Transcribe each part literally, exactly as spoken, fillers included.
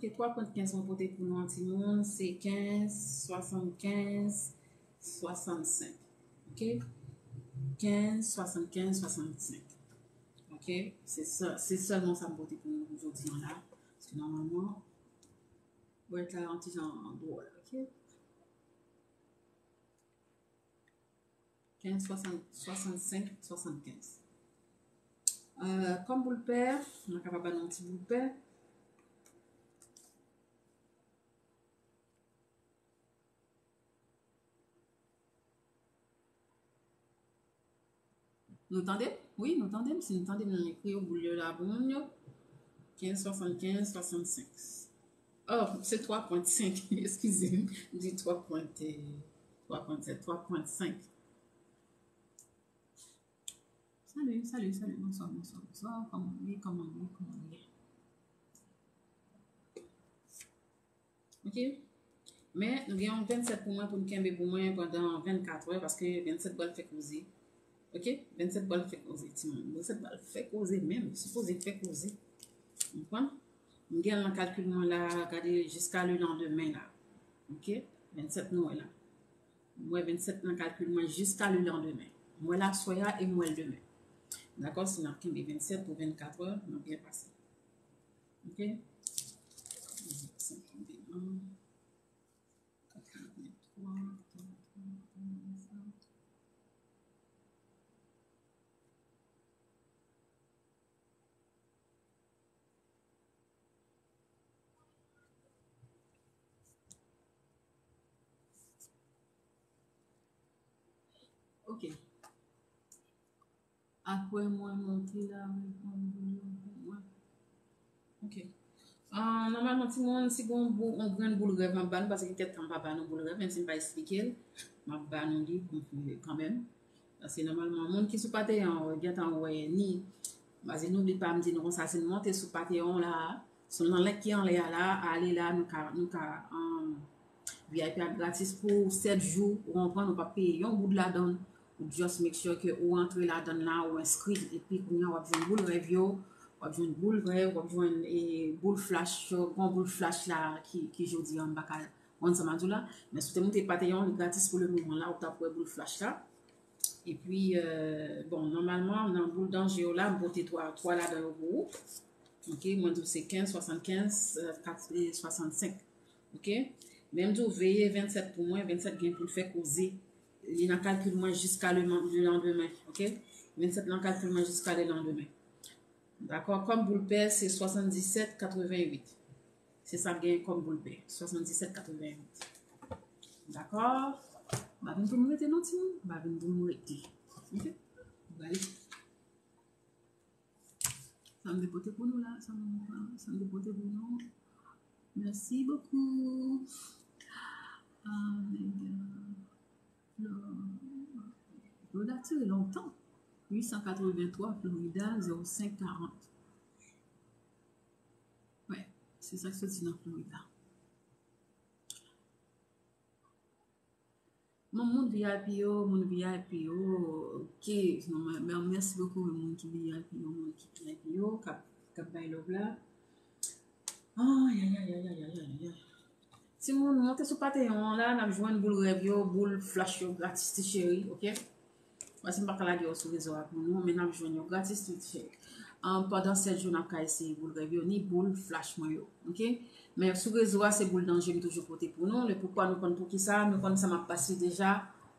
Ok, twa pwen kenz mwen pote pou nou an timoun, se kenz, swasannkenz, swasannsenk. Ok? Kenz, swasannkenz, swasannsenk. Ok? Se sa, se sèlman sa m pote pou nou jodi an la. Paske nòmalman, bwèt la yon ti jan dwòl. Ok? Kenz, swasant, swasannsenk, swasannkenz. Euh, kòm boul pè, mwen kapab ba nou yon ti boul pè. Nou tande m? Wi, nou tande m. Si nou tande m, nou ekri yo, boul yo la pou moun yo. Kenz, swasannkenz, swasannsenk. Oh, se twa pwen senk. Eskize m. M di twa pwen, twa pwen senk, twa pwen senk. Salut, salut, salut. Bonsoir, bonsoir, bonsoir. Kòman w ye, kòman w ye, kòman w ye? Ok? Men, nou gen yon vennsèt pou mwen pou n kenbe pou mwen pandan vennkat è, paske vennsèt pral fè koze. Ok? Vennsèt pral fè koze, timoun. Vennsèt pral fè koze menm. Sipoze fè koze. Ou konprann? M gen l nan kalkil mwen la, gade, jiska le landemen la. Ok? Vennsèt nou wè la. M wè vennsèt nan kalkil mwen jiska le landemen. M wè l aswè a e m wè l demen. Dakò? Si n ap kenbe vennsèt pou vennkat è, n ap byen pase. Ok? Senk, de, an. Katrevenntwa, katrevenntwa. Ok. Apre mwen monte la, reponn boul yo pou mwen. Ok. Ah, nòmalman, timoun, si gon bou, on grenn boul rèv m ap ba nou, paske gen kèk tan m pa ba nou boul rèv, menm si m pa esplike l, m ap ba nou li pou kanmenm. Paske nòmalman, moun ki sou Patreon an, gentan wè ni, paske nou oubli pa m di nou konsa, si nou monte sou Patreon la, sou nan link ki anlè a la, ale la, nou ka, nou ka, um, V I P a gratis pou sèt jou, ou konprann, ou p ap peye yon goud ladan l. Ou just make sure ke ou rantre ladan l la, ou enskri, epi kounye a w ap jwenn boul rèv yo, w ap jwenn boul rèv, w ap jwenn, e, boul flash yo, gon boul flash la ki, ki jodi a m pa ka konn sa m a di w la, men si w te monte Patreon, li gratis pou le moman la, ou t ap wè boul flash la. Epi, euh, bon, nòmalman, nan boul danje yo la, m pote twa, twa ladan yo pou ou. Ok, mwen di w se kenz, swasannkenz, euh, kat, e swasannsenk. Ok? Men m di w veye vennsèt pou mwen, vennsèt gen pou l fè koze. Li nan kalkil mwen jiska le, le landemen. Ok? Vennsèt nan kalkil mwen jiska le landemen. Dakò? Kòm boul pè, se swasanndisèt katrevennuit. Se sa m genyen kòm boul pè. Swasanndisèt katrevennuit. Dakò? M pa vin pou m rete non, timoun. M pa vin pou m rete. Ok? M prale. Sa m te pote pou nou la, sa m, sa m te pote pou nou. Merci beaucoup. Ah, nèg, Florida tire lontan. Uit san katrevenntwa, Florida, zewo senk karant. Wè, se sa k soti nan Florida. Bon, moun V I P yo, moun V I P yo, ok. Non, men, men, mèsi bokou, moun ki V I P yo, moun ki V I P yo, k ap, k ap bay love la. Ay, ay, ay. Timoun, monte sou Patreon an la, n ap jwenn boul rèv yo, boul flash yo gratis, ti cheri, ok? Paske m pa ka lage yo sou rezo a pou nou, men n ap jwenn yo gratis tou, ti cheri. An, pandan sèt jou, n ap ka eseye boul rèv yo, ni boul flash mwen yo, ok? Men sou rezo a, se boul danje m toujou pote pou nou. Le poukwa nou konn poukisa, nou konn sa m ap pase deja.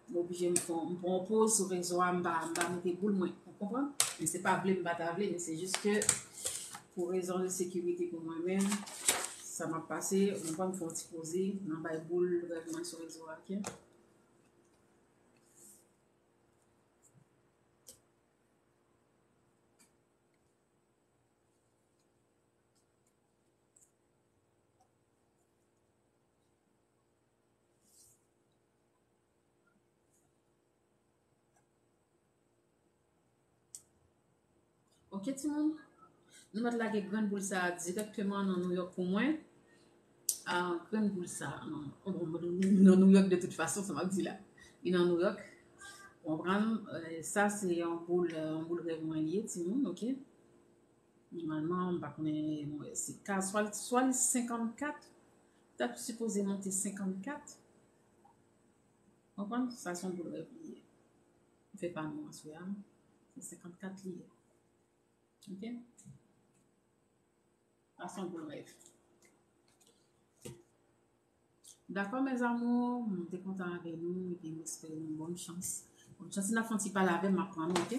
M oblije m pran, m pran yon poz sou rezo a, m pa, m pa mete boul mwen. Ou konprann? Men se pa vle m pa ta vle, men se jis ke pou rezon de sekirite pou mwen menm, sa m ap pase, ou konprann, m fè yon ti poze, m bay boul rèv mwen sou rezo a, ok? Ok, timoun. Nou mèt lage grenn boul sa a dirèkteman nan New York pou mwen. Ah, grenn boul sa a, nan, bon, nan New York de tout fason, sa m ap di la. Li nan New York. Konprann? Eh, sa se yon boul, eh, yon boul rèv mwen li ye, timoun, ok? Nòmalman, m pa konnen, mwen, se ka, swa, swa li senkannkat, t ap sipoze monte senkannkat. Konprann? Sa se yon boul rèv li ye. M fè pa nou aswè a. Se senkannkat li ye. Ok? Sa se yon boul rèv. Dakò, mes amours, m te kontan avè nou, epi m espere nou bòn chans. Bòn chans, si n ap fè yon ti pale avè m, m ap pran nou, ok?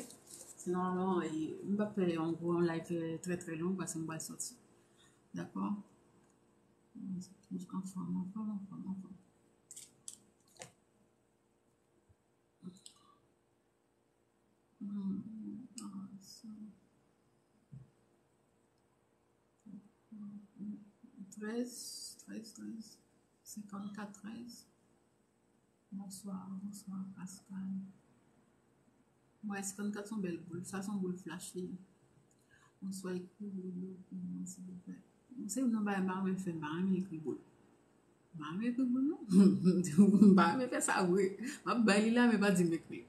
Sinon, e, m p ap fè yon gwo, yon live, e, trè, trè long, paske m pral sòti. Dakò? Anfòm, anfòm, anfòm, anfòm. Hmm, ah, sa. Trèz, trèz, trèz. Senkannkat, trèz. Bonswa, bonswa, Pascal. Mwen, senkannkat se yon bèl boul. Sa se yon boul flash li ye. Bonswa, ekri boul yo pou mwen, silvouplè. Se youn nan bagay m pa renmen fè, m pa renmen ekri boul. M pa renmen ekri boul, non. M pa renmen fè sa vre. M ap bay li la, men pa di m ekri.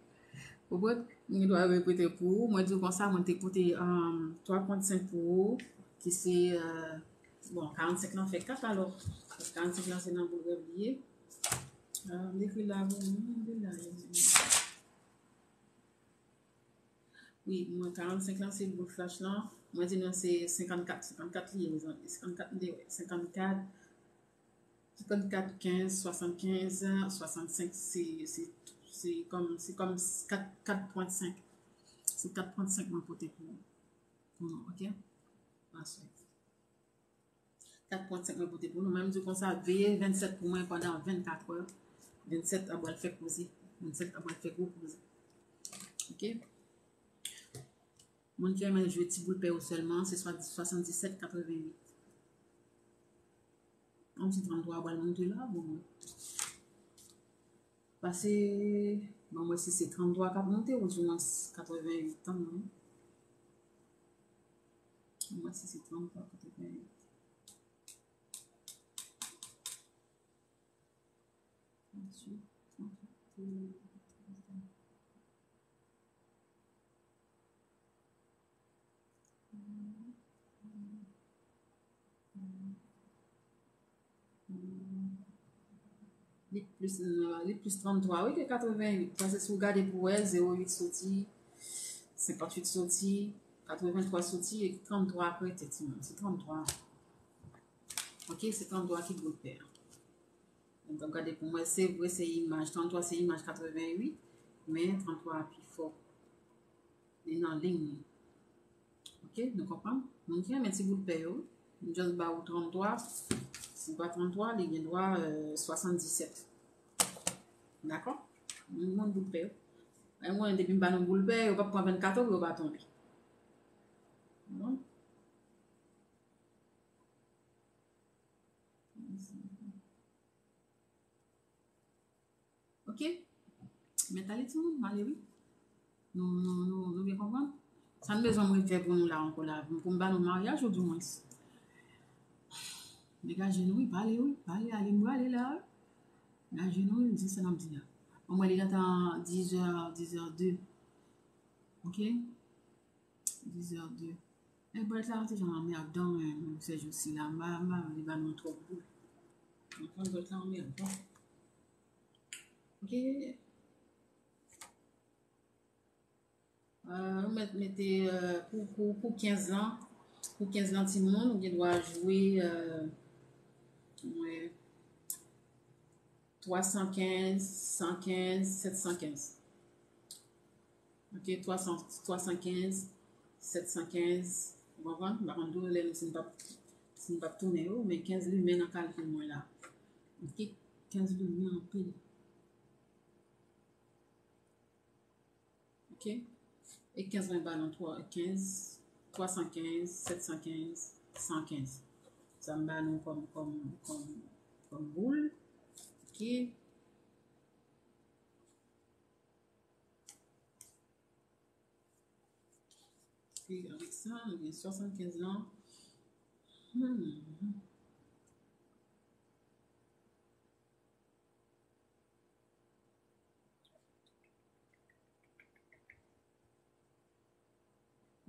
Ou konprann? M gen dwa repete pou ou. Mwen di w konsa, mwen te pote, um, twa pwen senk pou ou, ki se, euh, bon, karannsenk lan fè kat alò. Karannsenk lan se nan boul rèv li ye. Euh, m ekri la pou ou, m ekri la. Wi, mwen, karannsenk lan se boul flash lan. Mwen di nou se senkannkat, senkannkat li ye, mezanmi. Senkannkat, m te wè. Senkannkat, senkannkat, kenz, swasannkenz, swasannsenk, se, se, se kòm, se kòm kat, kat pwen senk. Se kat pwen senk mwen pote pou, pou nou, ok? Aswè. Kat pwen senk mwen pote pou nou. Mwen, m di konsa, veye vennsèt pou mwen pandan vennkat è. Vennsèt ap pral fè koze. Vennsèt ap pral fè gwo koze. Ok? Moun ki renmen jwe ti boul pè yo sèlman, se swa, swasanndisèt katreventuit. Yon ti tranntwa ap pral monte la, bon. Pase, ban m wè si se tranntwa k ap monte, ou di mwen katreventuit, tann mwen. Ban m wè si se tranntwa, katreventuit. Ensuite, tranntwa. Li plis, li plis tranntwa, wi, ke katreventuit. Paske si w gade pou wè, zewo uit soti, senkanntuit soti, katrevenntwa soti, e tranntwa ap rete, timoun. Se tranntwa. Ok, se tranntwa ki boul pè a. Donk, gade pou mwen, se vre, se imaj, tranntwa se imaj katreventuit, men tranntwa a pi fò. Li nan liy li. Ok, nou konprann? Moun ki renmen ti boul pè yo, m just ba ou tranntwa. Si pa tranntwa, li gen dwa, euh, swasanndisèt. Dakò? Moun, moun boul pè yo. Mwen, depi m ba nou boul pè, yo p ap pran vennkat è pou yo pa tonbe. Bon. Ok? Mèt ale timoun, m ale wi. Nou, nou, nou, nou byen konprann? Sa n bezwen mwen fè pou nou la ankò la, pou m ba nou maryaj ou di mwens? Degaje nou wi, pale wi, pale, ale m prale la wi. Degaje nou wi, m di sa n ap di a. Bon, mwen li gentan dizè, dizè de. Ok? Dizè de. Nèg bwèt la, se jan anmèdan, men, sèjousi la, m pa, m pa vle ba nou twòp boul. Anfin, bwèt la anmèdan. Ok. Euh, ou mèt mete, euh, pou, pou, pou kenz lan, pou kenz lan timoun, ou gen dwa jwe, euh, mwen, twa san kenz, san kenz, sèt san kenz. Ok, twa san, twa san kenz, sèt san kenz, ou konprann? M pa konn tou lè nou si n p ap, si n p ap tounen yo, men kenz limen nan kalkil mwen la. Ok, kenz limen anpil. Ok? E kenz mwen ba nou twa, kenz, twa san kenz, sèt san kenz, san kenz. Sa m ba nou kòm, kòm, kòm, kòm boul. Ok? Epi avèk sa, nou gen swasannkenz lan. Hmm.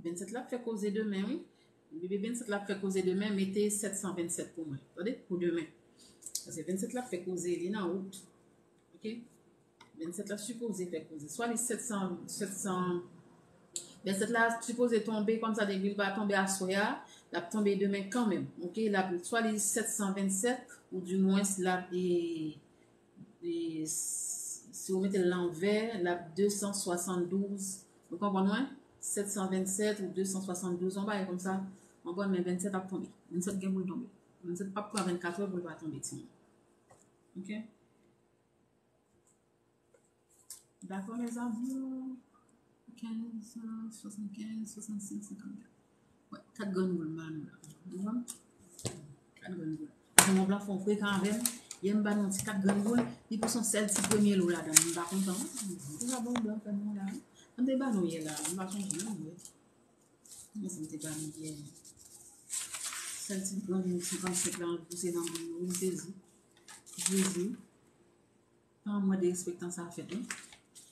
Vennsèt la ap fè koze demen, wi. Depi vennsèt la ap fè koze demen, mete sèt san vennsèt pou mwen. Tande? Pou demen. Paske vennsèt la ap fè koze, li nan wout. Ok? Vennsèt la sipoze fè koze. Swa li sèt san, sèt san, vennsèt la sipoze tonbe, kòmsa depi l pa tonbe aswè a, l ap tonbe demen kanmenm. Ok? L ap, swa li sèt san vennsèt, ou dimwens l ap, e, e, s-, si w mete l lanvè, l ap de san swasanndouz. Ou konprann mwen? Sèt san vennsèt ou de san swasanndouz, yon bagay kòmsa. Ou konprann, men vennsèt ap tonbe. Vennsèt gen pou l tonbe. Vennsèt p ap pran vennkatrè pou l pa tonbe, timoun. Ok? Dakò, mes amours. Kenz, swasannkenz, swasannsenk, senkannkat. Wè, kat grenn boul m ba nou la. Ou konprann? Kat grenn boul. Paske Mont Blanc fè yon frekan avè m. Yè m ba nou yon ti kat grenn boul. Li pouse yon sèl ti premye lo ladan l. M pa kontan. M te ba Mont Blanc fè nou la. M te ba nou yè la. M pa sonje non, wi. Men sa m te ba nou yè. Sèl ti grenn boul senkannsenk la, pouse nan boul yo. M sezi. Jezi. Pa mwen derespektan sa fèt, wi.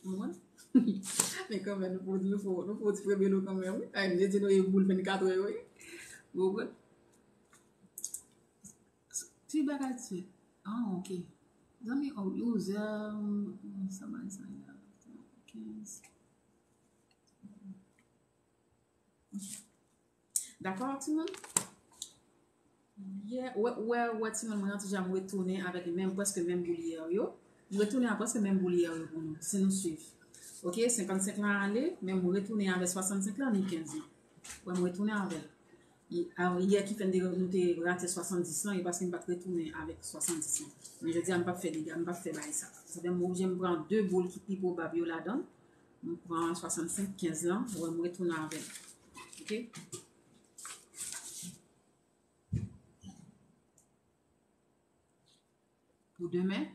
Ou konprann? Men kanmenm, nou fè, nou fè, nou fè ti premye lo kanmenm, wi. Ay, m te di nou e boul vennkatrè yo, wi. Ou konprann? Ti bagay ti. Ah, ok. Zanmi, oh, onzè, sa bay sa la. Kenz. Dakò, timoun? Yè, wè, wè, wè, timoun, mwen rantre deja, m retounen avèk menm, prèske menm boul yè yo. M retounen a prèske menm boul yè yo pou nou, si nou swiv. Ok, senkannsenk lan ale, men m retounen avèk swasannsenk lan, ni kenz lan. Wè, m retounen avè l. E, a, yè ki fè n te, nou te rate swasanndis lan, e paske m pa t retounen avèk swasanndis lan. Men jodi a, m p ap fè dega, m p ap fè bagay sa. Sa fè m oblije m pran de boul ki pi pwobab yo ladan l. M pran swasannsenk kenz lan, wè, m retounen avè l. Ok? Pou demen,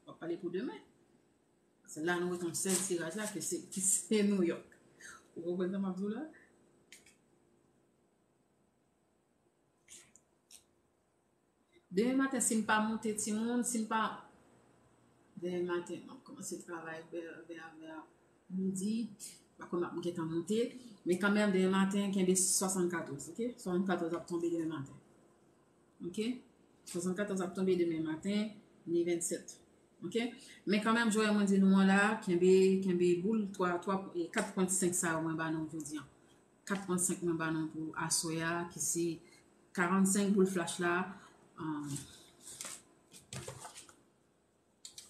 w ap pale pou demen. Se la nou wè yon sèl tiraj la, ke se, ki se New York. Ou konprann sa m ap di w la? Demen maten, si m pa monte, timoun, si m pa, demen maten, m ap kòmanse travay vè, vè, vè midi, pa konn m ap gentan monte, men kanmenm, demen maten, kenbe swasannkatòz, ok? Swasannkatòz ap tonbe demen maten. Ok? Swasannkatòz ap tonbe demen maten, ni vennsèt. Ok? Men kanmenm, jwè mwen di nou an la, kenbe, kenbe boul twa, twa, e, kat pwen senk sa yo mwen ba nou jodi an. Kat pwen senk mwen ba nou pou aswè a, ki se karannsenk boul flach la. Um,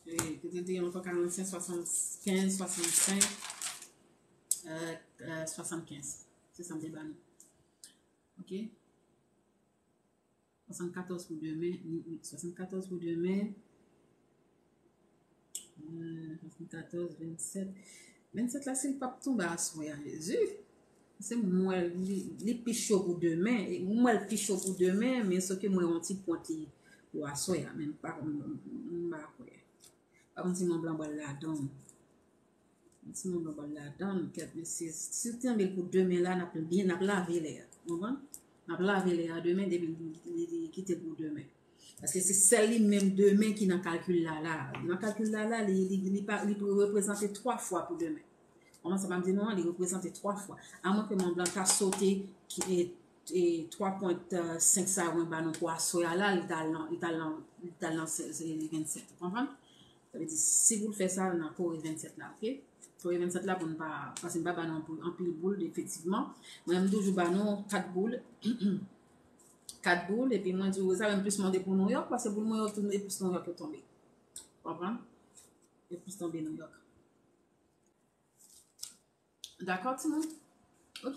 e, ki te di ankò karannsenk, swasannkenz, swasannsenk, e, e, swasannkenz. Se sa m te ba nou. Ok? Swasannkatòz pou demen, swasannkatòz pou demen. Euh, swasannkatòz, vennsèt. Vennsèt la, si l p ap tonbe aswè a, Jezi. Se m wè li, li pi cho pou demen. E m wè l pi cho pou demen, men sòf ke mwen yon ti pwent li pou aswè a, men m pa, m, m, m pa kwè. Pa konn si Mont Blanc pral ladan. Si nou nan bal ladan, kèt mesye, si w te anbe l pou demen la, n ap byen, n ap lave lè a. Ou konprann? N ap lave lè a demen depi li, li, li kite l pou demen. Paske se sèl li menm demen ki nan kalkil la la. Nan kalkil la la, li, li, li pa, li reprezante twa fwa pou demen. Kòman sa m ap di nou an, li reprezante twa fwa. Amwen ke Mont Blanc ta sote ki, e, e, twa pwen senk sa yo mwen ba nou pou aswè a la, li t al nan, li t al nan, li t al nan se, se, vennsèt. Ou konprann? Sa vle di, si pou l fè sa, n a kore vennsèt la, ok? Kore vennsèt la pou n pa, paske m pa ba nou anpil, anpil boul, efektivman. Mwen, m toujou ba nou kat boul. Kat boul, epi mwen di w, sa menm plis mande pou Nouyòk, paske boul mwen yo tou, e plis Nouyòk yo tonbe. Konprann? E plis tonbe Nouyòk. Dakò, timoun? Ok.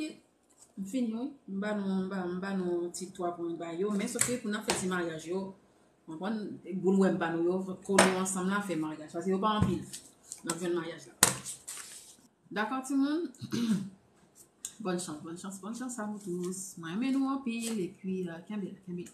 M fini, wi. M ba nou, m ba, m ba nou ti twa pwen ba yo. Men sòf ke pou n ap fè ti maryaj yo, konprann, boul wè m ba nou yo, fòk nou ansanm la fè maryaj. Paske yo pa anpil. N ap jwenn maryaj la. Dakò, timoun? Bonne chance, bonne chance, bonne chance à vous tous. Mwen renmen nou anpil, epi, euh, kenbe la, kenbe la.